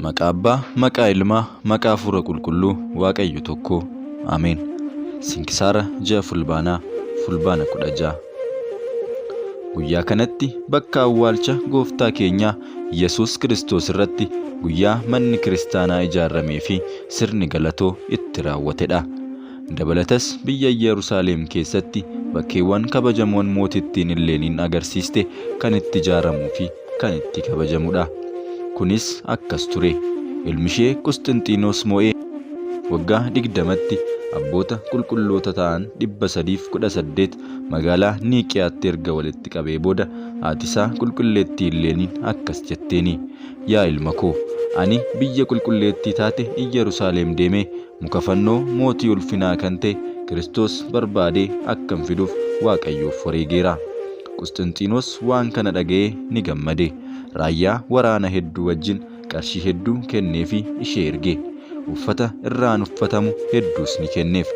Maqaa Abbaa, maqaa Ilmaa, maqaa Hafuura Qulqulluu, Waaqayyo tokko. Ameen. Sinkisaara ji'a Fulbaanaa, Fulbaana 16. Guyyaa kanatti bakka awwaalcha Gooftaa keenyaa Yesuus Kiristoos irratti guyyaa manni kiristaanaa ijaarramee fi sirni galatoo itti raawwatedha. Dabalatas biyya Iyyerusaaleem keessatti bakkeewwan kabajamoon mootittiin Illeeniin agarsiiste kan itti ijaaramuu fi kan itti kabajamudha. Kunis akkas ture. Ilmishee Qusxinxiinoos mo'ee waggaa 20tti abboota qulqulloota ta'an 318 magaalaa Niiqiyaatti erga walitti qabee booda haatisaa Qulqulleettii Illeeniin akkas jetteeni, Yaa ilma koo! Ani biyya qulqulleettii taate Iyyerusaaleem deemee muka fannoo mootii ulfinaa kan ta'e Kiristoos barbaadee akkan fiduuf Waaqayyoof wareegeera. Qusxinxiinoos waan kana dhaga'ee ni gammade. Raayyaa waraana hedduu wajjin qarshii hedduu kenneefii ishee erge. Uffata irraan uffatamu hedduus ni kenneef.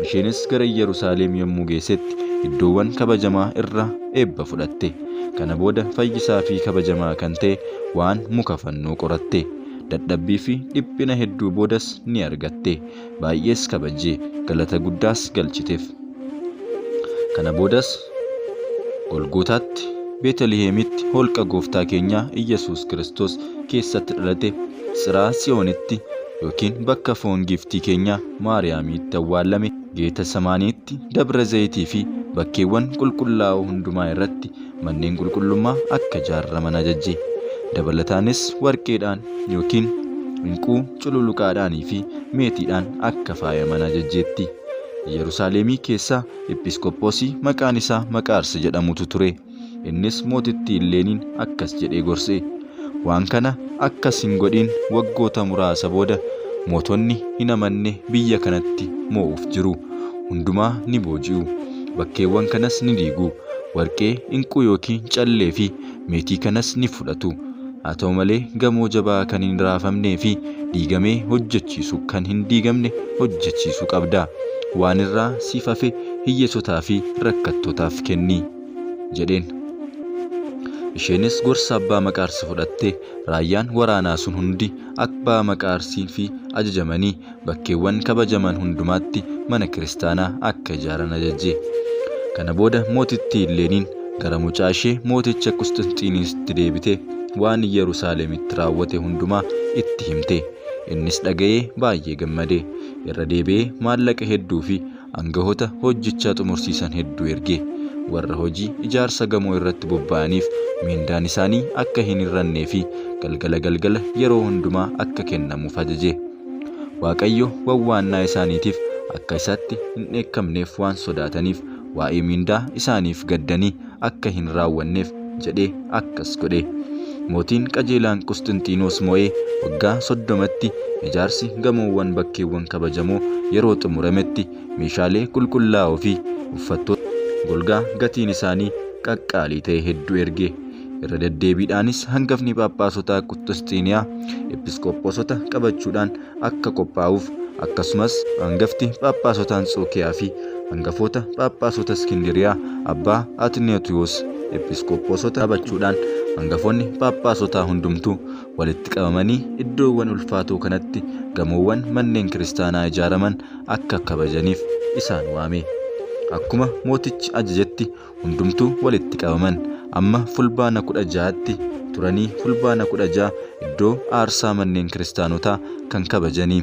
Isheenis gara Iyyerusaaleem yommuu geessetti iddoowwan kabajamaa irra eebba fudhatte. Kana booda fayyisaa fi kabajamaa kan ta'e waan muka fannoo qoratte. Dadhabbii fi dhiphina hedduu boodas ni argatte. Baay'ees kabajje, galata guddaas galchiteef. Kana boodas Golgootaatti, Beetaliheemitti, holqa Gooftaa keenyaa Iyyasuus Kiristoos keessatti dhalate, Tsiraa Tsiyoonitti yookiin bakka foon Giiftii keenyaa Maariyaamiitti awwaallame, Geetasamaaniitti, Dabra Zayitii fi bakkeewwan qulqullaa'oo hundumaa irratti manneen qulqullummaa akka ijaarraman ajajje. Dabalataanis warqeedhaan yookiin inquu cululuqaadhaanii fi meetiidhaan akka faayaman ajajjeetti. Yerusaalemii keessa Ephisqophoosii maqaan isaa Maqaars jedhamutu ture. Innis mootittii Illeeniin akkas jedhee gorse, Waan kana akkas hin godhin, waggoota muraasa booda mootonni hin amanne biyya kanatti moo'uuf jiru. Hundumaa ni booji'u, bakkeewwan kanas ni diigu, warqee, inquu yookiin callee fi meetii kanas ni fudhatu. Haa ta'u malee gamoo jabaa kan hin raafamnee fi diigamee hojjechiisu kan hin diigamne hojjechiisuu qabda. Waan irraa siif hafe hiyyeesotaa fi rakkattootaaf kenni jedheen. Isheenis gorsa abbaa Maqaarsi fudhattee raayyaan waraanaa sun hundi abbaa Maqaarsiin fi ajajamanii bakkeewwan kabajaman hundumaatti mana kiristaanaa akka ijaaran ajajje. Kana booda mootittii Illeeniin gara mucaa ishee mooticha Qusxinxiiniitti deebitee waan Yerusaalemitti raawwate hundumaa itti himte. Innis dhaga'ee baay'ee gammade. Irra deebi'ee maallaqa hedduu fi angahoota hojjicha xumursiisan hedduu erge. Warra hojii ijaarsa gamoo irratti bobba'aniif miindaan isaanii akka hin hir'annee fi galgala galgala yeroo hundumaa akka kennamuuf ajaje. Waaqayyo wawwaannaa isaaniitiif akka isatti hin dheekkamneef waan sodaataniif waa'ee miindaa isaaniif gaddanii akka hin raawwanneef jedhee akkas godhe. Mootiin qajeelaan Qusxinxiinoos mo'ee waggaa 30tti ijaarsi gamoowwan bakkeewwan kabajamoo yeroo xumurametti meeshaalee qulqullaa'oo fi uffattoota golgaa gatiin isaanii qaqqaalii ta'e hedduu erge. Irra deddeebiidhaanis hangafni Phaaphaasotaa Qusxinxiiniyaa Episqophoosota qabachuudhaan akka qophaa'uuf akkasumas hangafti Phaaphaasota Antsookiyaa fi hangafoota Phaaphaasota Iskindiriyaa Abbaa Atneetiyoos Episqophoosota qabachuudhaan hangafoonni Phaaphaasotaa hundumtuu walitti qabamanii iddoowwan ulfaatoo kanatti gamoowwan manneen kiristaanaa ijaaraman akka kabajaniif isaan waame. Akkuma mootichi ajajetti hundumtuu walitti qabaman. Amma Fulbaana 16tti turanii Fulbaana 16 iddoo aarsaa manneen kiristaanotaa kan kabajanii.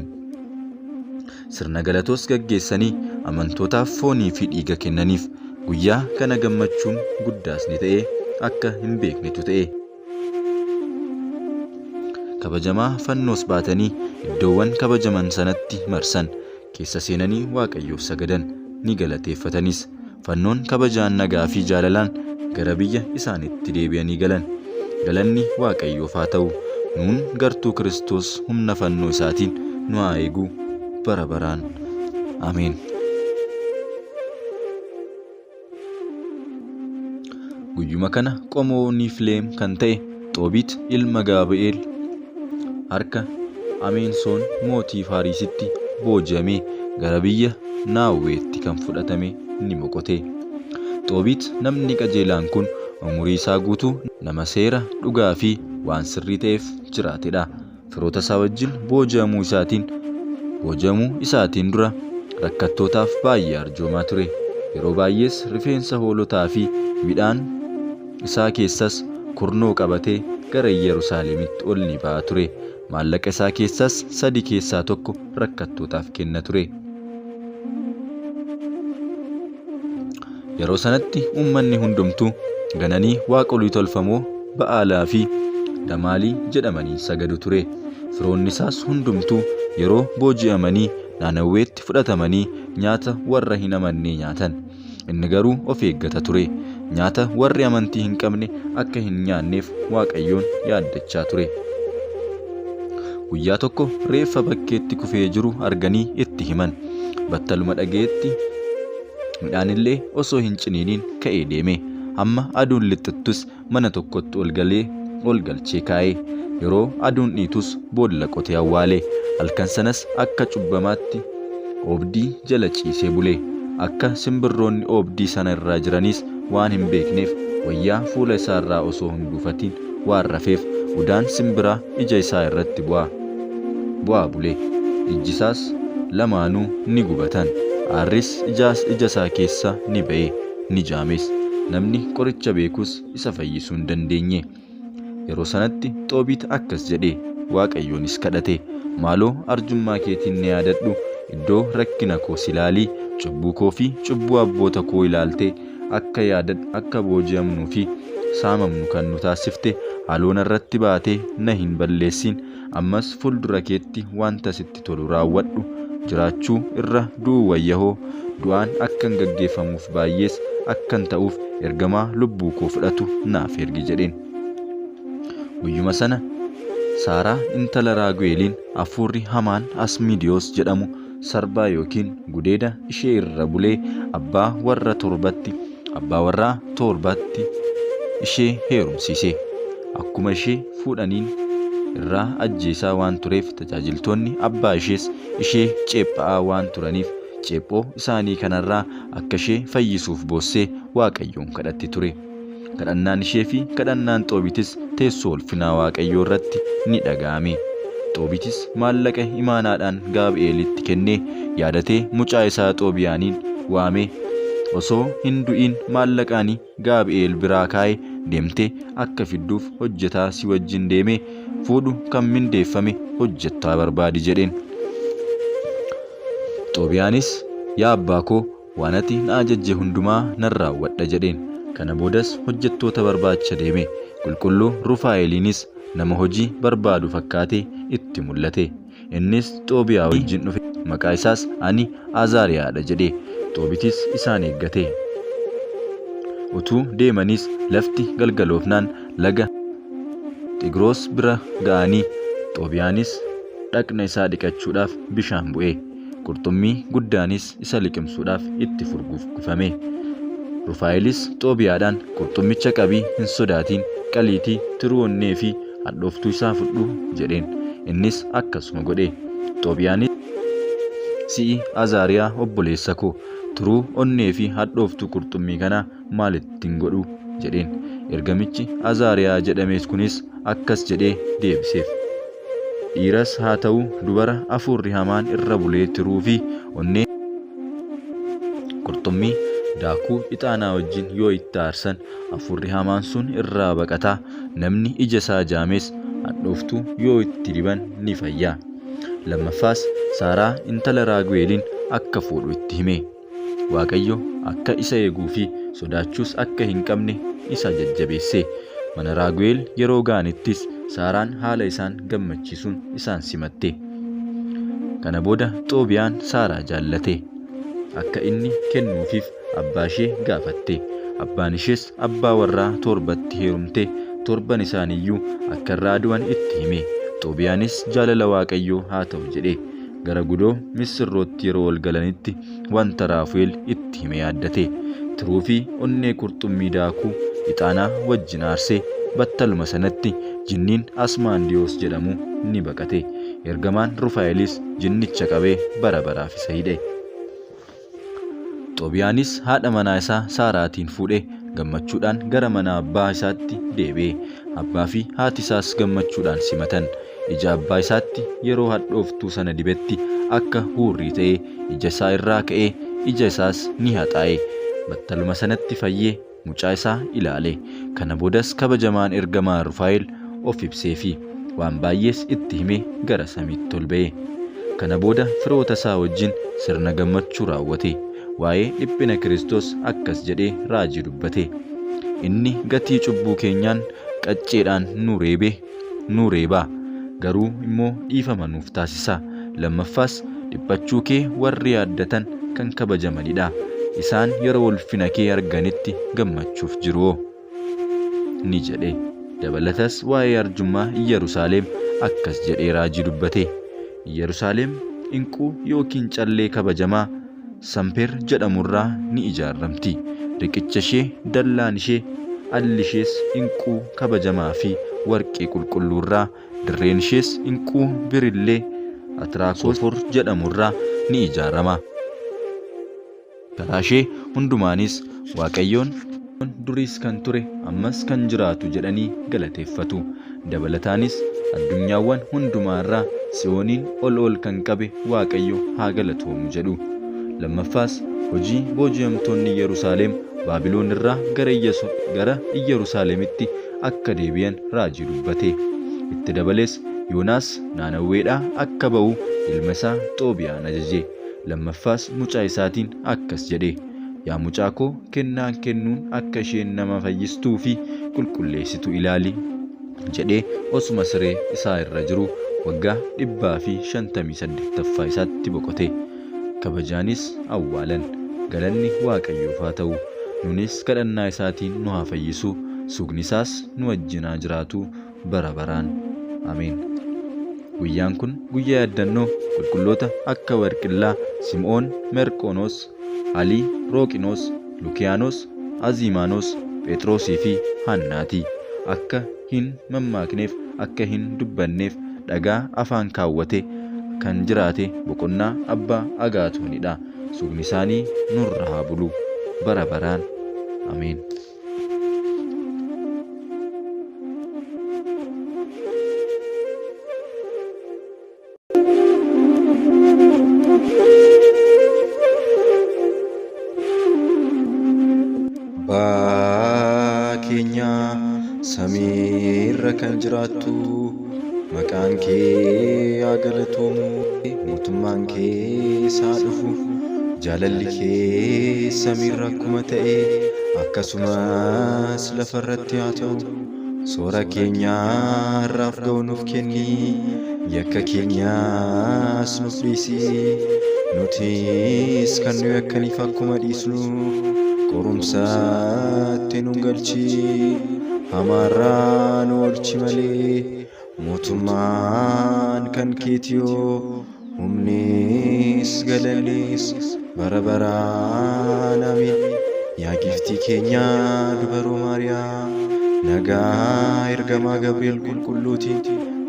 Sirna galatoos gaggeessanii amantootaaf foonii fi dhiiga kennaniif. Guyyaa kana gammachuun guddaas ni ta'e akka hin beeknetu ta'e. Kabajamaa fannoos baatanii iddoowwan kabajaman sanatti marsan. Keessa seenanii Waaqayyoof sagadan, ni galateeffatanis. Fannoon kabajaan nagaa fi jaalalaan gara biyya isaaniitti deebi'anii galan. Galanni Waaqayyoof haa ta'u. Nuun gartuu Kiristoos humna fannoo isaatiin nu haa eegu bara baraan. Ameen. Guyyuma kana qomoo Niifleem kan ta'e Xoobiit ilma Gaabi'eel harka Ameensoon mootii Faarisitti booji'amee gara biyya Naawweetti kan fudhatame ni boqote. Xoobiit namni qajeelaan kun umurii isaa guutuu nama seera, dhugaa fi waan sirrii ta'eef jiraatedha. Firoota isaa wajjin booji'amuu isaatiin booji'amuu isaatiin dura rakkattootaaf baay'ee arjoomaa ture. Yeroo baay'ees rifeensa hoolotaa fi midhaan isaa keessas kurnoo qabatee gara Yerusaalemitti ol ni ba'a ture. Maallaqa isaa keessaas sadi keessaa tokko rakkattootaaf kenna ture. Yeroo sanatti uummanni hundumtuu gananii waaqolii tolfamoo Ba'aalaa fi Damaalii jedhamaniin sagadu ture. Firoonni isaas hundumtuu yeroo booji'amanii Nanawweetti fudhatamanii nyaata warra hin amannee nyaatan. Inni garuu of eeggata ture. Nyaata warri amantii hin qabne akka hin nyaanneef Waaqayyoon yaaddachaa ture. Guyyaa tokko reeffa bakkeetti kufee jiru arganii itti himan. Battaluma dhaga'etti midhaan illee osoo hin ciniiniin ka'ee deeme. Hamma aduun lixxuttus mana tokkotti ol galee ol galchee kaa'e. Yeroo aduun dhiitus boolla qotee awwaale. Halkan sanas akka cubbamaatti oobdii jala ciisee bule. Akka simbirroonni oobdii sana irraa jiranis waan hin beekneef wayyaa fuula isaa irraa osoo hin buufatiin waan rafeef udaan simbiraa ija isaa irratti bu'aa bu'aa bule. Ijji isaas lamaanuu ni gubatan. Aarris ijaas ija isaa keessa ni ba'e, ni jaames. Namni qoricha beekus isa fayyisuu hin dandeenye. Yeroo sanatti Xoobiit akkas jedhe, Waaqayyoonis kadhate, Maaloo arjummaa keetiin na yaadadhu, iddoo rakkina koos ilaali, cubbuu koo fi cubbuu abboota koo ilaaltee akka yaadadhu, akka booji'amnuu fi saamamnu kan nu taasifte haaloo narratti baatee na hin balleessin, ammas fuuldura keetti wanta sitti tolu raawwadhu, jiraachuu irra du'uu wayyahoo, du'aan akkan gaggeeffamuuf baay'ees akkan ta'uuf ergamaa lubbuu koo fudhatu naaf ergi jedheen. Guyyuma sana Saaraa intala Raagu'eeliin hafuurri hamaan Asmiidiyoos jedhamu sarbaa yookiin gudeeda ishee irra bulee abbaa warra torbatti abbaa warraa torbatti ishee heerumsiise. Akkuma ishee fuudhaniin irraa ajjeesaa waan tureef tajaajiltoonni abbaa ishees ishee ceepha'aa waan turaniif ceephoo isaanii kanarraa akka ishee fayyisuuf boossee Waaqayyoon kadhatti ture. Kadhannaan ishee fi kadhannaan Xoobitis teessoo ulfinaa Waaqayyoo irratti ni dhaga'ame. Xoobitis maallaqa imaanaadhaan Gaabi'eelitti kennee yaadatee mucaa isaa Xoobiyaaniin waamee osoo hin du'in maallaqa ani Gaabi'eel biraa kaa'e deemtee akka fidduuf hojjetaa si wajjin deemee fuudhu kan mindeeffame hojjettaa barbaadi jedheen. Xoobiyaanis, Yaa abbaa koo, waan ati na ajajje hundumaa nan raawwadha jedheen. Kana boodas hojjettoota barbaacha deeme. Qulqulluu Rufaa'eliinis nama hojii barbaadu fakkaatee itti mul'ate. Innis Xoobiyaa wajjin dhufe, maqaa isaas ani Azaariyaadha jedhe. Xoobitis isaan eeggate. Utuu deemaniis lafti galgaloofnaan laga Xigroos bira ga'anii, Xoobiyaanis dhaqna isaa dhiqachuudhaaf bishaan bu'e. Qurxummii guddaanis isa liqimsuudhaaf itti furguggifame. Rufaa'elis Xoobiyaadhaan, Qurxummicha qabii hin sodaatiin, qaliitii tiruu onnee fi hadhooftuu isaa fudhu jedheen. Innis akkasuma godhe. Xoobiyaanis, Si'i Azaariyaa obboleessa koo, tiruu onnee fi hadhooftuu qurxummii kanaa maalittin godhu? jedheen. Ergamichi Azaariyaa jedhames kunis akkas jedhee deebiseef. Dhiiras haa ta'u dubara hafuurri hamaan irra bulee tiruu fi onnee qurxummii daakuu ixaanaa wajjin yoo itti aarsan hafuurri hamaan sun irraa baqata, namni ija isaa jaames hadhooftuu yoo itti diban ni fayya. Lammaffaas Saaraa intala Raagu'eeliin akka fuudhu itti hime. Waaqayyo akka isa eeguu fi sodaachuus akka hin qabne isa jajjabeesse. Mana Raagu'eel yeroo ga'anittis Saaraan haala isaan gammachiisuun isaan simatte. Kana booda Xoobiyaan Saaraa jaallate. Akka inni kennuufiif abbaa ishee gaafatte. Abbaan ishees abbaa warraa torbatti heerumte, torban isaaniiyyuu akka irraa du'an itti hime. Xoobiyaanis jaalala Waaqayyoo haa ta'u jedhe. Gara gudoo missirrootti yeroo ol galanitti wanta Raafu'el itti hime yaaddate. Tiruu fi onnee qurxummii daakuu ixaanaa wajjin aarsee battaluma sanatti jinniin Asmaandiyoos jedhamu ni baqate. Ergamaan Rufaa'elis jinnicha qabee bara baraaf isa hidhe. Xobiyaanis haadha manaa isaa Saaraatiin fuudhee gammachuudhaan gara mana abbaa isaatti deebi'e. Abbaa fi haati isaas gammachuudhaan simatan. Ija abbaa isaatti yeroo hadhooftuu sana dibetti akka huurrii ta'ee ija isaa irraa ka'ee ija isaas ni haxaa'e. Battaluma sanatti fayyee mucaa isaa ilaale. Kana boodas kabajamaan ergamaa Rufaa'el of ibseefi. Waan baay'ees itti himee gara samiitti ol ba'e. Kana booda firoota isaa wajjin sirna gammachuu raawwate. Waa'ee dhiphina Kiristoos akkas jedhee raajii dubbate. Inni gatii cubbuu keenyaan qacceedhaan nu reebe, nu reeba, garuu immoo dhiifama nuuf taasisa. Lammaffaas dhiphachuu kee warri yaaddatan kan kabajamanidha. Isaan yeroo ulfina kee arganitti gammachuuf jiru'oo. ni jedhe. Dabalatas waa'ee arjummaa Iyyarusaaleem akkas jedhee raajii dubbate. Iyyarusaaleem inquu yookiin callee kabajamaa Sampeer jedhamurraa ni ijaarramti. Riqicha ishee, dallaan ishee, alli ishees inquu kabajamaa fi warqee qulqulluurraa, dirreen ishees inquu birillee Atiraakoosfoor jedhamurraa ni ijaarama. Karaa ishee hundumaanis Waaqayyoon duriis kan ture ammas kan jiraatu jedhanii galateeffatu. Dabalataanis addunyaawwan hundumaa irraa Tsiyooniin ol ol kan qabe Waaqayyo haa galatoomu jedhu. Lammaffaas hojii booji'amtoonni Iyyarusaaleem Baabiloon irraa gara Iyyarusaalemitti akka deebi'an raajii dubbate. Itti dabalees Yoonaas Naanawweedhaa akka ba'u ilma isaa Xoobiyaan ajaje. Lammaffaas mucaa isaatiin akkas jedhe, Yaa mucaa koo kennaan kennuun akka isheen nama fayyistuu fi qulqulleessitu ilaali jedhee osuma siree isaa irra jiruu waggaa 158ffaa isaatti boqote. Kabajaanis awwaalan. Galanni Waaqayyoof haa ta'u. Nunis kadhannaa isaatiin nu haa fayyisu, sugni isaas nu wajjin haa jiraatu bara baraan. Ameen. Guyyaan kun guyyaa yaaddannoo qulqulloota akka Warqillaa, Sim'oon, Merqoonoos, Alii, Rooqinoos, Lukiyaanos, Aziimaanos, Phexrosii fi Haannaati. Akka hin mammaakneef, akka hin dubbanneef dhagaa afaan kaawwate kan jiraate boqonnaa Abbaa Agaatoonidha. Sugni isaanii nurra haa bulu bara baraan. Ameen. Abbaa keenya samiirra kan jiraattu maqaan kee haa galatoomu mootummaan kees haa dhufu jaalalli kee samiirra akkuma ta'e akkasumas lafarratti haa ta'u. Soora keenya har'aaf ga'u nuuf kenni, yakka keenyas nuuf dhiisi, nutis kan nu yakkaniif akkuma dhiisnu, qorumsatti nu hin galchin, hamaarraa nu oolchi malee, mootummaan kan keetiyoo, humnis galannis bara baraan ameen. Yaa giiftii keenya dubaroo Maariyaam, nagaa ergamaa Gabri'eel qulqulluutiin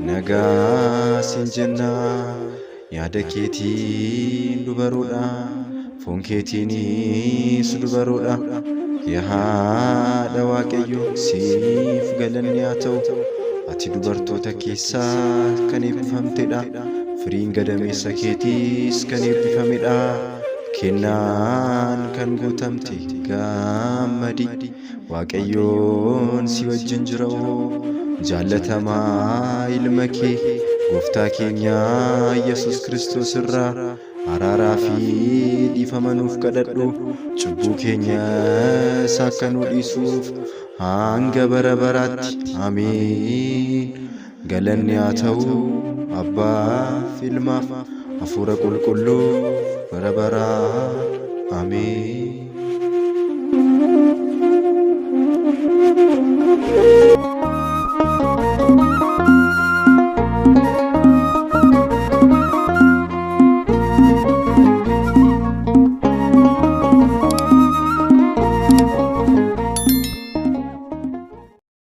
nagaa siin jenna. Yaada keetiin dubaroodha, foon keetiinis dubaroodha. Yaa haadha Waaqayyoo siif galanni haa ta'u. Ati dubartoota keessaa kan eebbifamtedha. Firiin gadameessa keetiis kan eebbifamedha. Kennaan kan guutamte gammadi. Waaqayyoon si wajjin jira'oo. Jaallatamaa ilma kee gooftaa keenya Yesuus Kiristoos irraa araaraa fi dhiifama nuuf kadhadhu. Cubbuu keenyas akka nu dhiisuuf hanga bara baraatti. Ameen. Galanni haa ta'u Abbaaf, Ilmaaf, Hafuura Qulqulluuf bara baraan. Ameen.